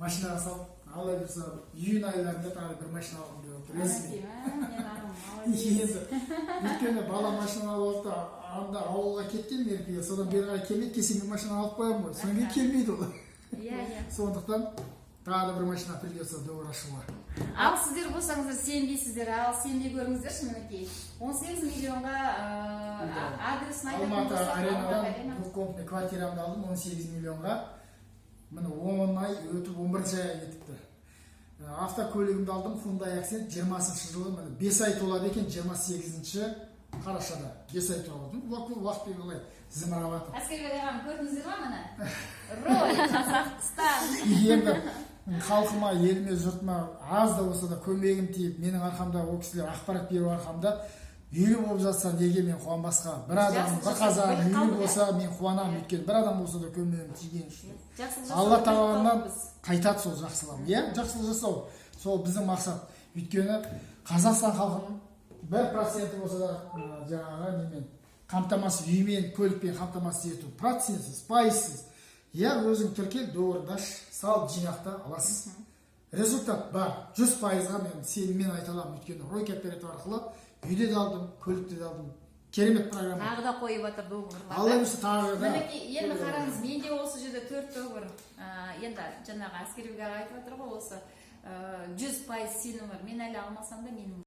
Машинаға салып, Алла бұйырса, июнь айларында тағы бір машина алғым келіп отыр өзіме. Мінекей, мә, менің ағам, молодец. Енді өйткені бала машина алып алды да, анда ауылға кеткен мерекеге, содан бері қарай келмейді. Келсе, мен машина алып қоямын ғой, содан кейін келмейді ол. иә иә Сондықтан тағы да бір машина придется договор ашуға. Ал сіздер болсаңыздар, сенбейсіздер, ал сенбей көріңіздерші. Мінекей, 18 миллионға, адресін айтатын Алматы болсақ, Алматы Аренадан Арена. двухкомнатный квартирамды алдым 18 миллионға. Міне, 10 ай өтіп, 11 айға кетіпті. Автокөлігімді алдым, Hyundai Accent, 20 жылы. Міне, 5 ай толады екен, 28 қарашада 5 ай толады. Уақыт қалай зымырап жатыр. Әскербек ағам, көрдіңіздер ма, міне, рой Қазақстан. Енді халқыма, еліме, жұртыма аз да болса да көмегім тиіп, менің арқамда ол кісілер ақпарат беру арқамда үйлі болып жатса, неге мен қуанбасқа? Бір адам, Жақсы бір жасап, қазақ біліп үйлі қалдық, болса, мен қуанамын, өйткені бір адам болса да көмегім тиген үшін. Жақсылық жасау, Алла біліп тағаламнан қалдық біз. қайтады сол жақсылығым. Иә, жақсылық жасау сол біздің мақсат, өйткені Қазақстан халқының 1%-і болса да жаңағы немен қамтамасыз, үймен, көлікпен қамтамасыз ету, процентсіз, пайызсыз. Иә, өзің тіркел, договорыңды аш, салып, жинақта, аласыз. Результат бар, 100%-ға мен сеніммен айта аламын, өйткені Рой кооператив арқылы үйде де алдым, көлікте де алдым. Керемет программа. Тағы да қойып жатыр договорлар. Алла бұйырса, тағы да. Мінекей, енді қараңыз, менде осы жерде төрт договор. Енді жаңағы Әскербек аға айтып жатыр ғой, осы 100% сенім бар. Мен әлі алмасам да, менің